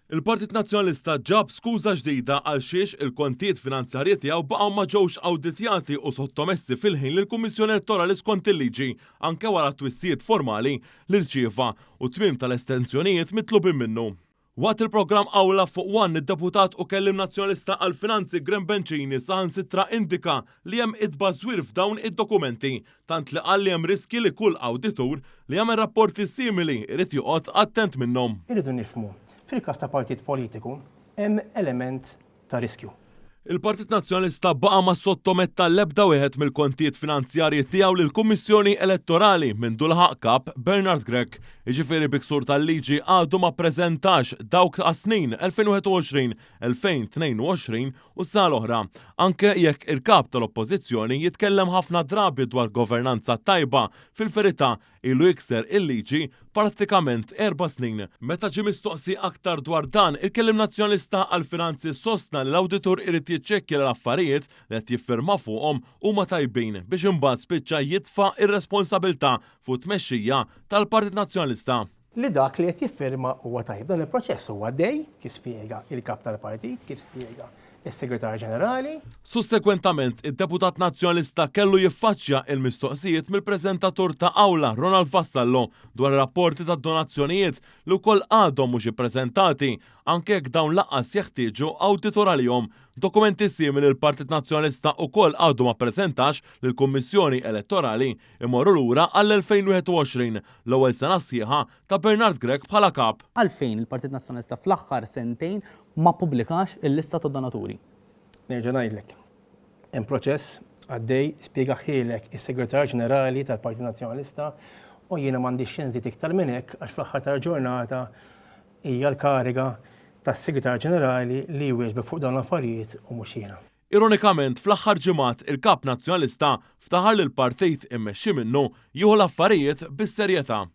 Il-Partit Nazzjonalista ġab skuża ġdida għal xiex il-kontijiet finanzjarji tiegħu baqgħu ma ġewx awditjati u sottomessi fil-ħin lill-Kummissjoni Elettorali skont il-liġi, anke wara t-twissijiet formali li rċieva u t-tmiem tal-estensjonijiet mitlubin minnu. Waqt il-programm Awla fuq One, id-Deputat u Kelliem Nazzjonalista għall-Finanzi Graham Bencini saħansitra indika li hemm it-tbażwir f'dawn id-dokumenti, tant li qal li hemm riskji li kull awditur li jagħmel rapporti simili jrid joqgħod attent minnhom. Irridu nifhmu, fil-każ ta' partit politiku hemm element ta' riskju. Il-Partit Nazzjonalista baqa' ma ssottometta l-ebda wieħed mill-kontijiet finanzjarji tiegħu lill-Kummissjoni Elettorali mindu laħaq Kap Bernard Grech. Jiġifieri bi ksur tal-liġi għadu ma ppreżentax dawk għas-snin 2021, 2022 u s-sena l-oħra. Anke jekk il-Kap tal-Oppożizzjoni jitkellem ħafna drabi dwar governanza tajba, fil-verità ilu jikser il-liġi prattikament erba' snin. Meta ġie mistoqsi aktar dwar dan, il-Kelliem Nazzjonalista għall-Finanzi sostna li l-awditur irid jiċċekkja li l-affarijiet li qed jiffirma fuqhom huma tajbin biex imbagħad spiċċa jitfa' r-responsabilità fuq it-tmexxija tal-Partit Nazzjonalista. Li dak li qed jiffirma huwa tajjeb. Dan il-proċess huwa għaddej, kif spjega il-Kap tal-Partit, kif spjega s-Segretarju Ġenerali. Sussegwentament, id-deputat Nazzjonalista kellu jiffaċċja il-mistoqsijiet mill-preżentatur ta' Awla Ronald Vassallo dwar ir-rapporti tad-donazzjonijiet li wkoll għadhom mhux ippreżentati, anke jekk dawn lanqas jeħtieġu awditur għalihom. Dokumenti simili l-Partit Nazzjonalista wkoll għadu ma ppreżentax lill-Kummissjoni Elettorali imorru lura għall-2021, l-ewwel sena sħiħa ta' Bernard Grech bħala Kap. Għalfejn il-Partit Nazzjonalista fl-aħħar sentejn ma ppubblikax il-lista ta' donaturi? Nerġa' ngħidlek, hemm proċess għaddej, spjegahielek is-Segretarju Ġenerali tal-Partit Nazzjonalista u jiena m'għandix xi nżid iktar minn hekk għax fl-aħħar tal-ġurnata hija l-kariga tas-Segretarju Ġenerali li jwieġbek fuq dawn l-affarijiet u mhux jiena. Ironikament, fl-aħħar ġimgħat il-Kap Nazzjonalista ftaħar li l-partit immexxi minnu jieħu l-affarijiet bis-serjetà.